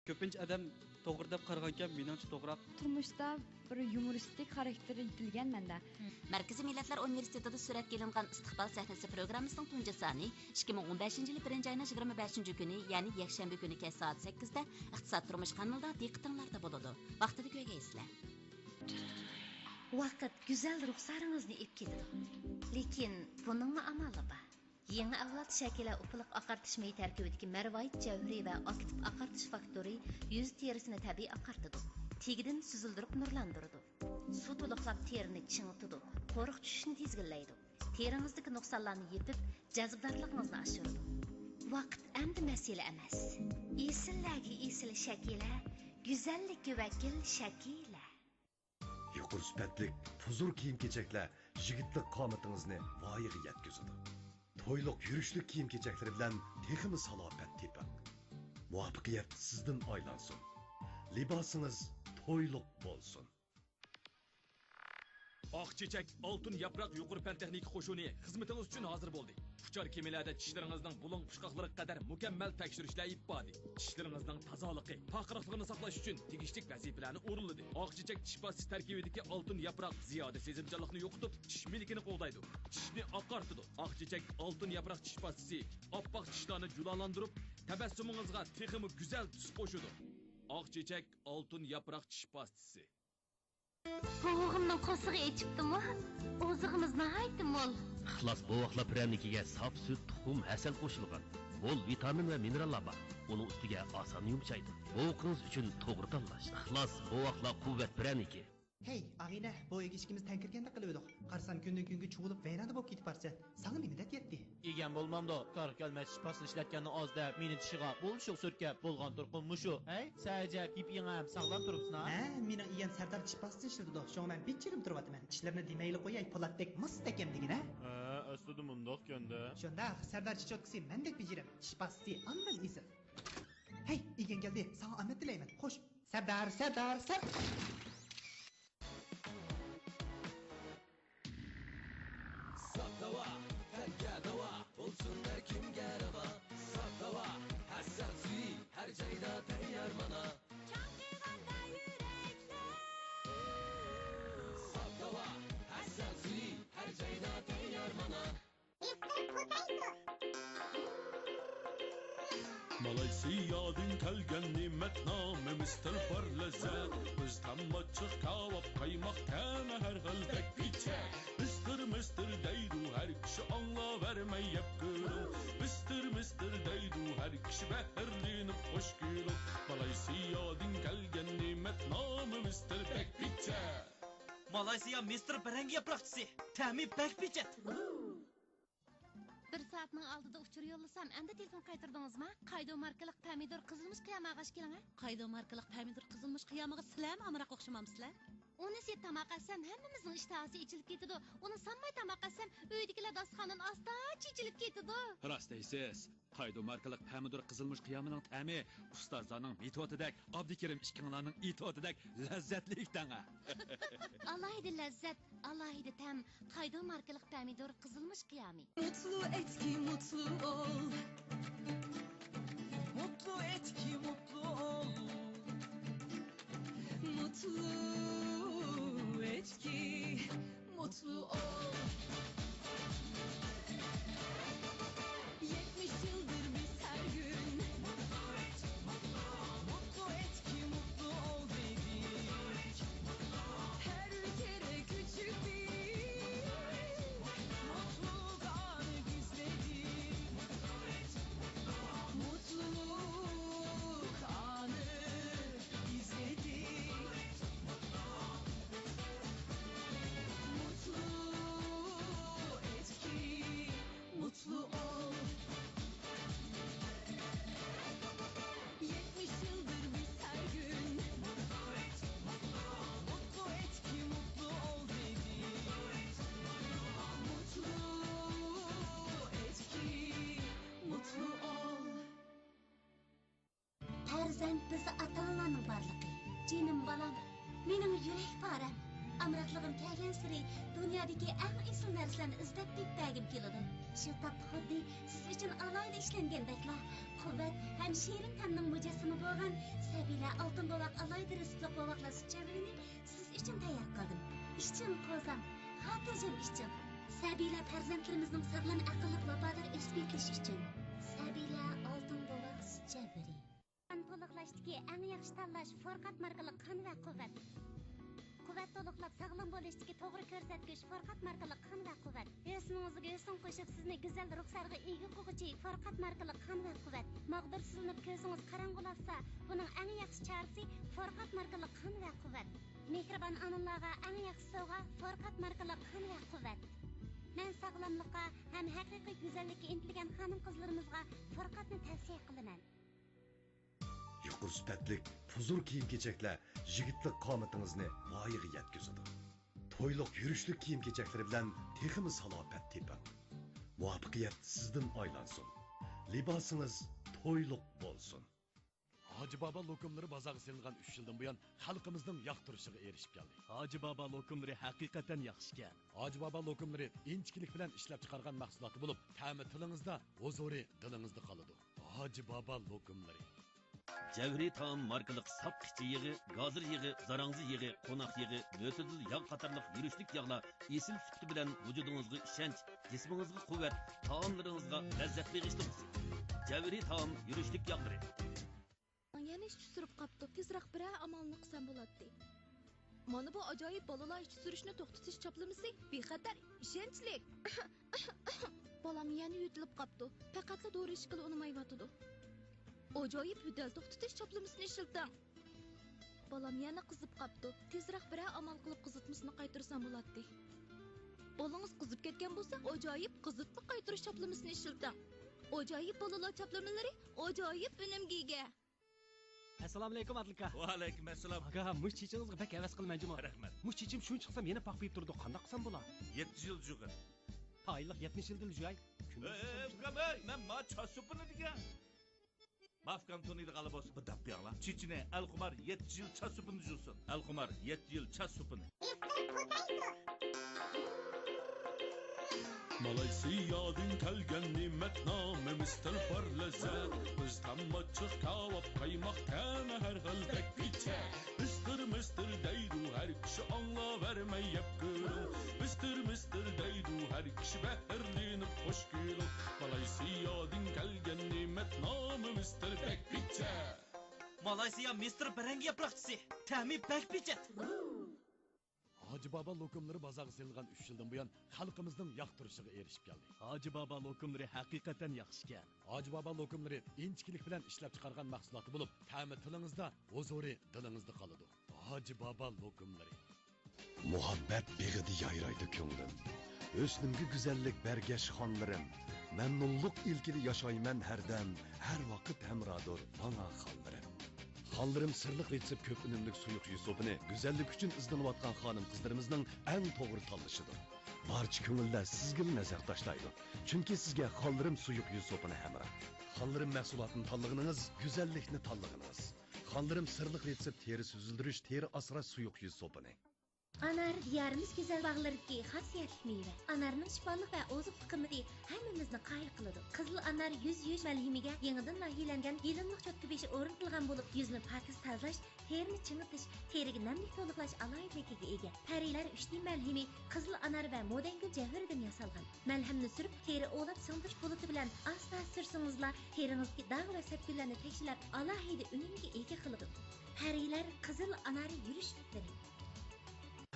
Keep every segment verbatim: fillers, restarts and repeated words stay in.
كۆپىنچە ئادەم توغرا دەپ قارىغانىكەن، مېنىڭچە توغرا. تۇرمۇشتا بىر يۇمۇرىستىك خاراكتېر يېتىلگەن مەندە. مەركىزىي مىللەتلەر ئۇنىۋېرسىتېتىدا سۈرەتكە ئېلىنغان ئىستىقبال سەھنىسى پروگراممىسىنىڭ تۇنجى سانى ئىككى مىڭ ئون بەشىنچى يىلى بىرىنچى ئاينىڭ يىگىرمە بەشىنچى كۈنى، يەنى يەكشەنبە كۈنى كەچ سائەت سەككىزدە ئىقتىساد تۇرمۇش قانىلىدا دىققىتىڭلاردا بولىدۇ. ۋاقتىدا كۆرگەيسىلەر. ۋاقىت گۈزەل رۇخسارىڭىزنى ئېلىپ كېتىدۇ. لېكىن بۇنىڭمۇ ئامالى بار. يېڭى ئەۋلاد شەكىلە ئۇپىلىق ئاقارتىش مېيى تەركىبىدىكى مەرۋايىت جەۋھىرى ۋە ئاكتىپ ئاقارتىش فاكتورى يۈز تېرىسىنى تەبىئىي ئاقارتىدۇ، تېگىدىن سۈزۈلدۈرۈپ نۇرلاندۇرىدۇ. سۇ تولۇقلاپ تېرىنى چىڭىتىدۇ، قورۇق چۈشۈشنى تىزگىنلەيدۇ. تېرىڭىزدىكى نۇقسانلارنى يېپىپ، جەزبىدارلىقىڭىزنى ئاشۇرىدۇ. ۋاقىت ئەمدى مەسىلە ئەمەس. ئېسىللەرگە ئېسىل شەكىلە، گۈزەللىككە ۋەكىل شەكىلە. يۇقىرى سۈپەتلىك، پۇزۇر كىيىم-كېچەكلەر يىگىتلىك قامىتىڭىزنى ۋايىغا يەتكۈزىدۇ. تويلۇق يۈرۈشلۈك كىيىم-كېچەكلىرى بىلەن تېخىمۇ سالاپەت تېپىڭ. مۇۋەپپەقىيەت سىزدىن ئايلانسۇن. لىباسىڭىز تويلۇق بولسۇن. ئاق چېچەك ئالتۇن ياپراق يۇقىرى پەن تېخنىكا قوشۇنى خىزمىتىڭىز ئۈچۈن ھازىر بولدى. ئۇچار كېمىلەردە چىشلىرىڭىزنىڭ بۇلۇڭ پۇچقاقلىرىغا قەدەر مۇكەممەل تەكشۈرۈشلەر ئېلىپ باردى. چىشلىرىڭىزنىڭ تازالىقى، پارقىراقلىقىنى ساقلاش ئۈچۈن تېگىشلىك ۋەزىپىلەرنى ئورۇنلىدى. ئاق چېچەك چىش پاستىسى تەركىبىدىكى ئالتۇن ياپراق زىيادە سېزىمچانلىقنى يوقىتىپ، چىش مىلىكىنى قوغدايدۇ. چىشنى ئاقارتىدۇ. ئاق چېچەك ئالتۇن ياپراق چىش پاستىسى ئاپئاق چىشلارنى جۇلالاندۇرۇپ، تەبەسسۇمىڭىزغا تېخىمۇ گۈزەل تۈس قوشىدۇ. ئاق چېچەك ئالتۇن ياپراق چىش پاستىسى. بوۋىغىمنىڭ قورسىقى ئېچىپتىمۇ؟ ئوزۇقىمىز ناھايىتى مول. ئىخلاس بوۋاقلار پىرەنىكىگە ساپ سۈت، تۇخۇم، ھەسەل قوشۇلغان. مول ۋىتامىن ۋە مىنېراللار بار. ئۇنىڭ ئۈستىگە ئاسان يۇمشايدۇ. بوۋىقىڭىز ئۈچۈن توغرا تاللاش. ئىخلاس بوۋاقلار قۇۋۋەت پىرەنىكى. ھەي، ئاغىنە، بۇ ئۆيگە ئىككىمىز تەڭ كىرگەندەك قىلىۋىدۇق. قارىسام، كۈندىن-كۈنگە چۇۋۇلۇپ ۋەيرانە بولۇپ كېتىپ بارىسەن. ساڭا نېمە دەرد يەتتى؟ ئىگەم بولمامدۇ؟ كارىكەلمەس چىش پاستىنى ئىشلەتكەننى ئاز دەپ، مېنى چىشىغا بولۇشۇق سۈركەپ، بولغان تۇرقۇم مۇشۇ. ھەي، سەئىجەپ، يېپيېڭى ھەم ساغلام تۇرۇپسىنا؟ ھە، مېنىڭ ئىگەم سەردار چىش پاستىسىنى ئىشلىتىدۇ، شۇڭا مەن بىچىرىم تۇرۇۋاتىمەن. چىشلىرىنى دېمەيلا قوياي، پولاتتەك ماستەكەم دېگىنە. ھە، ئەسلىدە مۇنداقكەن-دە. شۇنداق، سەردار چېچوتكىسى مەندەك بېجىرىم، چىش پاستىسى ئاندىن ئېسىل. ھەي، ئىگەڭ كەلدى، ساڭا ئامەت تىلەيمەن. خوش. سەردار، سەردار، سەر. ساپ داۋا، تەنگە داۋا، بولسۇن ھەر كىمگە راۋا. ساپ داۋا، ھەسسەن سۈيى، ھەر جايدا تەييار مانا. چاقىغاندا يۈرەكلەر. ساپ داۋا، ھەسسەن سۈيى، ھەر جايدا تەييار مانا. مالايسىيادىن كەلگەن نېمەت، نامى مىستېر بار لەززەت. بىز تاماچىق، كاۋاپ، قايماق، كەمە، ھەر خىل بەك پىچە. مىستېر، مىستېر دەيدۇ ھەر كىشى، ئاڭلاۋەرمەي يەپ كۆرۈڭ. مىستېر، مىستېر دەيدۇ ھەر كىشى، مەھەرلىنىپ خوش كېلىڭ. مالايسىيادىن كەلگەن نېمەت، نامى مىستېر بەك پىچە. مالايسىيا مىستېر بەرەڭگى ياپراقچىسى، تەمى بەك پىچە. بىر سائەتنىڭ ئالدىدا ئۇچۇر يوللىسام، ئەمدى تېلېفون قايتۇردىڭىزما؟ قايدو ماركىلىق پەمىدۇر قىزىلمۇچ قىيامى ئالغاچ كېلىڭە. قايدو ماركىلىق پەمىدۇر قىزىلمۇچ قىيامىغا سىلەرمۇ ئامراق ئوخشىمامسىلەر؟ ئۇنى سېتىپ تاماق ئەتسەم، ھەممىمىزنىڭ ئىشتىھاسى ئېچىلىپ كېتىدۇ. ئۇنى سانماي تاماق ئەتسەم، ئۆيدىكىلەر داستىخاندىن ئاستا چېچىلىپ كېتىدۇ. راست دەيسىز. قايدو ماركىلىق پەمىدۇر قىزىلمۇچ قىيامىنىڭ تەمى ئۇستازلارنىڭ مېتودىدەك، ئابدۇكېرىم ئىككىڭلارنىڭ ئېتودىدەك لەززەتلىك دەڭە. ئالاھىدە لەززەت، ئالاھىدە تەم، قايدو ماركىلىق پەمىدۇر قىزىلمۇچ قىيامى. مۇتلۇ ئەتكى مۇتلۇ ئول. مۇتلۇ ئەتكى مۇتلۇ ئول. مۇتلۇ ئەتكى مۇتلۇ ئول. يەتمىش يىلدىر بىز ھەر كۈن مۇتلۇ ئەتكى مۇتلۇ ئول دېدۇق. ھەر كېرە كۆچۈپ بىز مۇتلۇ ئانى ئىزلىدۇق. مۇتلۇ ئانى ئىزلىدۇق. مۇتلۇ ئەتكى مۇتلۇ ئول. يەتمىش يىلدىر بىز ھەر كۈن مۇتلۇ ئەتكى مۇتلۇ ئول دېدۇق. مۇتلۇ ئەتكى مۇتلۇ ئول. پەرزەنت بىزدە ئاتا-ئانىلارنىڭ بارلىقى. جېنىم بالام، مېنىڭ يۈرەك پارەم. ئامراقلىقىم كەلگەنسېرى دۇنيادىكى ئەڭ ئېسىل نەرسىلەرنى ئىزدەپ تېپىپ بەرگۈم كېلىدۇ. شۇ تاپتا خۇددى سىز ئۈچۈن ئالاھىدە ئىشلەنگەندەكلا، قۇۋۋەت ھەم شېرىن تەمنىڭ مۇجەسسىمى بولغان سەبىيلە ئالتۇن بوۋاق ئالاھىدە رېتسېپلىق بوۋاقلار سۈت چەۋرىنى سىز ئۈچۈن تەييار قىلدىم. ئىچىڭ قوزام، خاتىرجەم ئىچىڭ. سەبىيلە پەرزەنتلىرىمىزنىڭ ساغلام، ئەقىللىق، ۋاپادار ئۆسۈپ يېتىلىشى ئۈچۈن. سەبىيلە ئالتۇن بوۋاق سۈت چەۋرى. قان تولۇقلاشتىكى ئەڭ ياخشى تاللاش فورقات ماركىلىق قان ۋە قۇۋۋەت. قۇۋۋەت تولۇقلاپ ساغلام بولۇشتىكى توغرا كۆرسەتكۈچ فورقات ماركىلىق قان ۋە قۇۋۋەت. ھۆسنىڭىزگە ھۆسن قوشۇپ، سىزنى گۈزەل رۇخسارغا ئىگە قىلغۇچى فورقات ماركىلىق قان ۋە قۇۋۋەت. ماغدۇرسىزلىنىپ كۆزىڭىز قاراڭغۇلاشسا، بۇنىڭ ئەڭ ياخشى چارىسى فورقات ماركىلىق قان ۋە قۇۋۋەت. مېھرىبان ئانىلارغا ئەڭ ياخشى سوۋغا فورقات ماركىلىق قان ۋە قۇۋۋەت. مەن ساغلاملىققا ھەم ھەقىقىي گۈزەللىككە ئىنتىلگەن خانىم-قىزلىرىمىزغا فورقاتنى تەۋسىيە قىلىمەن. يۇقىرى سۈپەتلىك، پۇزۇر كىيىم-كېچەكلەر يىگىتلىك قامىتىڭىزنى ۋايىغا يەتكۈزىدۇ. تويلۇق يۈرۈشلۈك كىيىم-كېچەكلىرى بىلەن تېخىمۇ سالاپەت تېپىڭ. مۇۋەپپەقىيەت سىزدىن ئايلانسۇن. لىباسىڭىز تويلۇق بولسۇن. ھاجى بابا لوكۇملىرى بازارغا سېلىنغان ئۈچ يىلدىن بۇيان، خەلقىمىزنىڭ ياقتۇرۇشىغا ئېرىشىپ كەلدى. ھاجى بابا لوكۇملىرى ھەقىقەتەن ياخشىكەن. ھاجى بابا لوكۇملىرى ئىنچىكىلىك بىلەن ئىشلەپچىقارغان مەھسۇلاتى بولۇپ، تەمى تىلىڭىزدا، ھۇزۇرى دىلىڭىزدا قالىدۇ. ھاجى بابا لوكۇملىرى. جەۋھىرىي تائام ماركىلىق ساپ قىچا يېغى، گازىر يېغى، زاراڭزا يېغى، قوناق يېغى، مۆتىدىل ياغ قاتارلىق يۈرۈشلۈك ياغلار ئېسىل سۈپىتى بىلەن ۋۇجۇدىڭىزغا ئىشەنچ، جىسمىڭىزغا قۇۋۋەت، تائاملىرىڭىزغا لەززەت بېغىشلىغۇسى. جەۋھىرىي تائام يۈرۈشلۈك ياغلىرى. يەنە ئىچى سۈرۈپ قاپتۇ. تېزراق بىرەر ئامالنى قىلسام بولاتتى. مانا بۇ ئاجايىپ بالىلار ئىچى سۈرۈشنى توختىتىش چاپلىمىسى. بىخەتەر، ئىشەنچلىك. بالام يەنە يۆتىلىپ قاپتۇ. پەقەتلا دورا ئىچكىلى ئۇنىمايۋاتىدۇ. ئاجايىپ يۆتەل توختىتىش چاپلىمىسىنى ئىشلىتىڭ. بالام يەنە قىزىپ قاپتۇ. تېزراق بىرەر ئامال قىلىپ قىزىتمىسىنى قايتۇرسام بولاتتى. بالىڭىز قىزىپ كەتكەن بولسا، ئاجايىپ قىزىتما قايتۇرۇش چاپلىمىسىنى ئىشلىتىڭ. ئاجايىپ بالىلار چاپلىمىلىرى ئاجايىپ ئۈنۈمگە ئىگە. ئەسسالامۇئەلەيكۇم، ئادىل ئاكا. ۋەئەلەيكۇم ئەسسالام. ئاكا، مۇشۇ چېچىڭىزغا بەك ھەۋەس قىلىمەن جۇمۇ. رەھمەت. مۇشۇ چېچىم شۇنچە قىلسام يەنە پاقپىيىپ تۇرىدۇ. قانداق قىلسام بولا؟ يەتتە يىل جۇغىن. پايلىق يەتمىش يىلدىن جۇياي. ئەي، ئەي، ئۇكام، ئەي، مەن ما چاچ سوپۇنى دېگەن. مافكام تونۇيدىغانلار بولسا بىر دەپ قويۇڭلار. چېچىنى ئەلخۇمار يەتتە يىل چاچ سوپۇنى جۇسۇن. ئەلخۇمار يەتتە يىل چاچ سوپۇنى. مالايسىيادىن كەلگەن نېمەت نامى مىستېر بار لەززەت. بىز تەم ئاچچىق، كاۋاپ، قايماق، تەمى ھەر خىل بەك پىچە. مىستېر، مىستېر دەيدۇ ھەر كىشى، ئاڭلاۋەرمەي يەپ كۆرۈڭ. مىستېر، مىستېر دەيدۇ ھەر كىشى، بەھرىلىنىپ خۇش كېلىڭ. مالايسىيادىن كەلگەن نېمەت نامى مىستېر بەك پىچە. مالايسىيا مىستېر بەرەڭگە ياپراقچىسى. تەمى بەك پىچەت. ھاجى بابا لوكۇملىرى بازارغا سېلىنغان ئۈچ يىلدىن بۇيان، خەلقىمىزنىڭ ياقتۇرۇشىغا ئېرىشىپ كەلدى. ھاجى بابا لوكۇملىرى ھەقىقەتەن ياخشىكەن. ھاجى بابا لوكۇملىرى ئىنچىكىلىك بىلەن ئىشلەپچىقارغان مەھسۇلاتى بولۇپ، تەمى تىلىڭىزدا، ھۇزۇرى دىلىڭىزدا قالىدۇ. ھاجى بابا لوكۇملىرى. مۇھەببەت بېغىدا يايرايدۇ كۆڭلۈم. ھۆسنۈمگە گۈزەللىك بەرگەچ خانلىرىم، مەمنۇنلۇق ئىلكىدە ياشايمەن ھەردەم، ھەر ۋاقىت ھەمراھدۇر ماڭا خانلىرىم. خانلىرىم سىرلىق رېتسېپ كۆپ ئۈنۈملۈك سۇيۇق يۈز سوپىنى گۈزەللىك ئۈچۈن ئىزدىنىۋاتقان خانىم-قىزلىرىمىزنىڭ ئەڭ توغرا تاللىشىدۇر. بارچە كۆڭۈللەر سىزگىلا نەزەر تاشلايدۇ. چۈنكى سىزگە خانلىرىم سۇيۇق يۈز سوپىنى ھەمراھ. خانلىرىم مەھسۇلاتىنى تاللىغىنىڭىز، گۈزەللىكنى تاللىغىنىڭىز. خانلىرىم سىرلىق رېتسېپ تېرە سۈزۈلدۈرۈش، تېرە ئاسراش سۇيۇق يۈز سوپىنى. ئانار دىيارىمىز گۈزەل باغلىرىدىكى خاسىيەتلىك مېۋە. ئانارنىڭ شىپالىق ۋە ئوزۇقلۇق قىممىتى ھەممىمىزنى قايىل قىلىدۇ. قىزىل ئانار يۈز يۇيۇش مەلھىمىگە يېڭىدىن لايىھەلەنگەن يېلىملىق چوتكا بېشى ئورنىتىلغان بولۇپ، يۈزنى پاكىز تازىلاش، تېرىنى چىڭىتىش، تېرىگە نەملىك تولۇقلاش ئالاھىدىلىكىگە ئىگە. پەرىلەر ئۈچ دى مەلھىمى قىزىل ئانار ۋە مودەنگۈل جەۋھىرىدىن ياسالغان. مەلھەمنى سۈرۈپ، تېرە ئوۋلاپ سىڭدۈرۈش پۇلىتى بىلەن ئاستا سۈرسىڭىزلا، تېرىڭىزدىكى داغ ۋە سەپكۈنلەرنى تەكشىلەپ، ئالاھىدە ئۈنۈمگە ئىگە قىلىدۇ. پەرىلەر قىزىل ئانار يۈرۈشلۈكلىرى.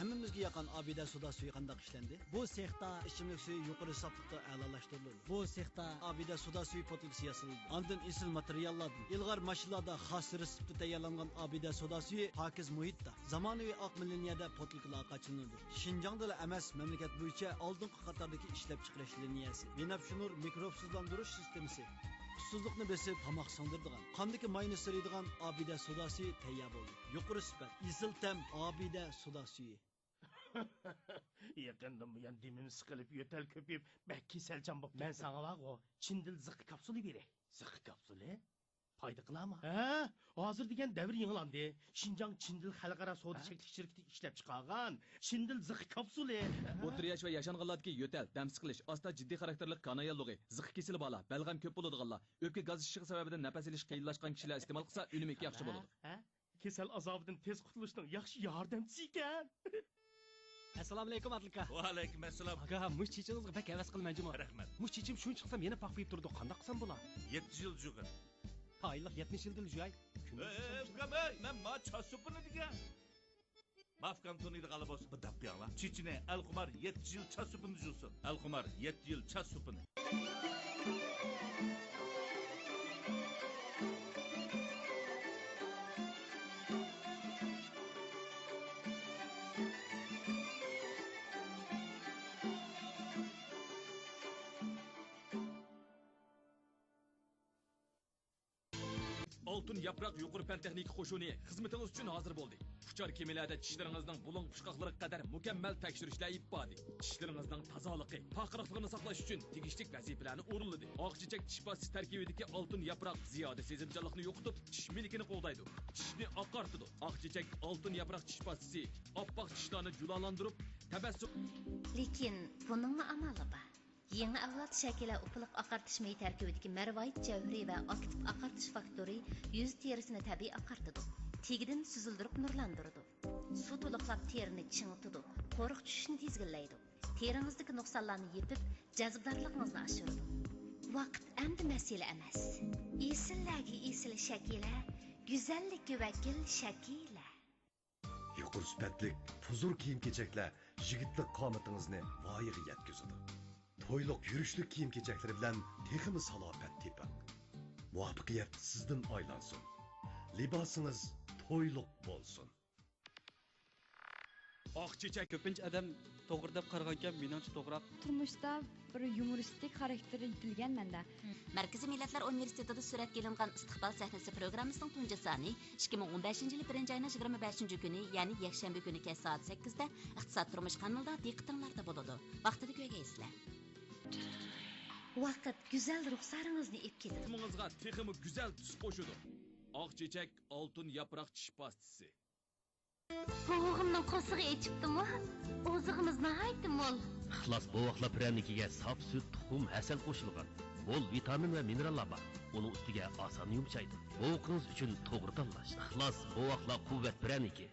ھەممىمىزگە ياققان ئابىدە سودا سۈيى قانداق ئىشلەندى؟ بۇ سېختا ئىچىملىك سۈيى يۇقىرى ساپلىقتا ئەلالاشتۇرۇلىدۇ. بۇ سېختا ئابىدە سودا سۈيى پوتۇلكىسى ياسىلىدۇ. ئاندىن ئېسىل ماتېرىياللاردىن، ئىلغار ماشىنىلاردا خاس رېتسېپتتا تەييارلانغان ئابىدە سودا سۈيى پاكىز مۇھىتتا، زامانىۋى ئاق مىلىنىيەدە پوتۇلكىلارغا قاچىلىنىدۇ. شىنجاڭدىلا ئەمەس، مەملىكەت بويىچە ئالدىنقى قاتاردىكى ئىشلەپچىقىرىش لىنىيەسى. بىنەپشە نۇر مىكروبسىزلاندۇرۇش سىستېمىسى. ئۇسسۇزلۇقنى بېسىپ، تاماق سىڭدۈرىدىغان، قاندىكى ماينى سۈرىدىغان ئابىدە سودا سۈيى تەييار بولدى. يۇقىرى سۈپەت، ئېسىل تەم ئابىدە سودا سۈيى. يېقىندىن بۇيان دېمىم سىقىلىپ، يۆتەل كۆپىيىپ، بەك كېسەلچان بوپ كەتتىم. مەن ساڭا بارغۇ، چىن دىل زىققا كاپسۇلى بېرەي. زىققا كاپسۇلى؟ قايتا قىلامۇ؟ ھە، ھازىر دېگەن دەۋر يېڭىلاندى. شىنجاڭ چىندىل خەلقئارا سودا ھە؟ چەكلىك شىركىتى ئىشلەپ چىقارغان چىندىل زىخ كاپسۇلى. ئوتتۇرا ياش ۋە ياشانغانلاردىكى يۆتەل، دەم سىقىلىش، ئاستا جىددىي خاراكتېرلىك كان ئاياللىقى، زىخ كېسىلى بارلار، بەلغەم كۆپ بولىدىغانلار، ئۆپكە گاز ئىششىقى سەۋەبىدىن نەپەس ئېلىش قىيىنلاشقان كىشىلەر ئىستېمال قىلسا، ئۈنۈمى ياخشى بولىدۇ. ھە؟ كېسەل ئازابىدىن تېز قۇتۇلۇشنىڭ ياخشى ياردەمچىسى ئىكەن. ئەسسالامۇئەلەيكۇم، ئادىل ئاكا. ۋەئەلەيكۇم ئەسسالام. ئاكا، مۇشۇ چېچىڭىزغا بەك ھەۋەس قىلىمەن جۇمۇ. رەھمەت. مۇشۇ چېچىم شۇنچە قىلسام يەنە پاقپىيىپ تۇرىدۇ. قانداق قىلسام بولا؟ يەتتە يىل جۇغىن. ھايلىق يەتمىش يىلدىن جۇياي. ئەي، ئەي، ئۇكام، ئەي، مەن ما چاچ سوپۇنى دېگەن. ما ئۇكام تونۇيدىغانلار بولسا بۇ دەپ قويۇڭلار. چېچىنى ئەلخۇمار يەتتە يىل چاچ سوپۇنى جۇسۇن. ئەلخۇمار يەتتە يىل چاچ سوپۇنى. ئالتۇن ياپراق يۇقىرى پەن تېخنىكا قوشۇنى خىزمىتىڭىز ئۈچۈن ھازىر بولدى. ئۇچار كېمىلەردە چىشلىرىڭىزنىڭ بۇلۇڭ پۇچقاقلىرىغا قەدەر مۇكەممەل تەكشۈرۈشلەر ئېلىپ باردى. چىشلىرىڭىزنىڭ تازالىقى، پارقىراقلىقىنى ساقلاش ئۈچۈن تېگىشلىك ۋەزىپىلەرنى ئورۇنلىدى. ئاق چېچەك چىش پاستىسى تەركىبىدىكى ئالتۇن ياپراق زىيادە سېزىمچانلىقنى يوقىتىپ، چىش مىلىكىنى قوغدايدۇ. چىشنى ئاقارتىدۇ. ئاق چېچەك ئالتۇن ياپراق چىش پاستىسى ئاپئاق چىشلارنى جۇلالاندۇرۇپ، تەبەسسۇم. لېكىن بۇنىڭمۇ ئامالى بار. يېڭى ئەۋلاد شەكىلە ئۇپىلىق ئاقارتىش مېيى تەركىبىدىكى مەرۋايىت جەۋھىرى ۋە ئاكتىپ ئاقارتىش فاكتورى يۈز تېرىسىنى تەبىئىي ئاقارتىدۇ، تېگىدىن سۈزۈلدۈرۈپ نۇرلاندۇرىدۇ. سۇ تولۇقلاپ تېرىنى چىڭىتىدۇ، قورۇق چۈشۈشنى تېزگىلەيدۇ. تېرىڭىزدىكى نۇقسانلارنى يېپىپ، جەزبىدارلىقىڭىزنى ئاشۇرىدۇ. ۋاقىت ئەمدى مەسىلە ئەمەس. ئېسىللەرگە ئېسىل شەكىلە، گۈزەللىككە ۋەكىل شەكىلە. يۇقىرى سۈپەتلىك، پۇزۇر كىيىم-كېچەكلەر يىگىتلىك قامىتىڭىزنى ۋايىغا يەتكۈزىدۇ. تويلۇق يۈرۈشلۈك كىيىم-كېچەكلىرى بىلەن تېخىمۇ سالاپەت تېپىڭ. مۇۋەپپەقىيەت سىزدىن ئايلانسۇن. لىباسىڭىز تويلۇق بولسۇن. ئاق چېچەك. كۆپىنچە ئادەم توغرا دەپ قارىغانىكەن، مېنىڭچە توغرا. تۇرمۇشتا بىر يۇمۇرىستىك خاراكتېر يېتىلگەن مەندە. مەركىزىي مىللەتلەر ئۇنىۋېرسىتېتىدا سۈرەتكە ئېلىنغان ئىستىقبال سەھنىسى پروگراممىسىنىڭ تۇنجى سانى ئىككى مىڭ ئون بەشىنچى يىلى بىرىنچى ئاينىڭ يىگىرمە بەشىنچى كۈنى، يەنى يەكشەنبە كۈنى كەچ سائەت سەككىزدە ئىقتىساد تۇرمۇش قانىلىدا دىققىتىڭلاردا بولىدۇ. ۋاقتىدا كۆرگەيسىلەر. ۋاقىت گۈزەل رۇخسارىڭىزنى ئېلىپ كېلىدۇ. تۇخۇمىڭىزغا تېخىمۇ گۈزەل تۈس قوشىدۇ. ئاق چېچەك ئالتۇن ياپراق چىش پاستىسى. بوۋىغىمنىڭ قورسىقى ئېچىپتىمۇ؟ ئوزۇقىمىز ناھايىتى مول. ئىخلاس بوۋاقلار پىرەنىكىگە ساپ سۈت، تۇخۇم، ھەسەل قوشۇلغان. مول ۋىتامىن ۋە مىنېراللار بار. ئۇنىڭ ئۈستىگە ئاسان يۇمشايدۇ. بوۋىقىڭىز ئۈچۈن توغرا تاللاش. ئىخلاس بوۋاقلار قۇۋۋەت پىرەنىكى.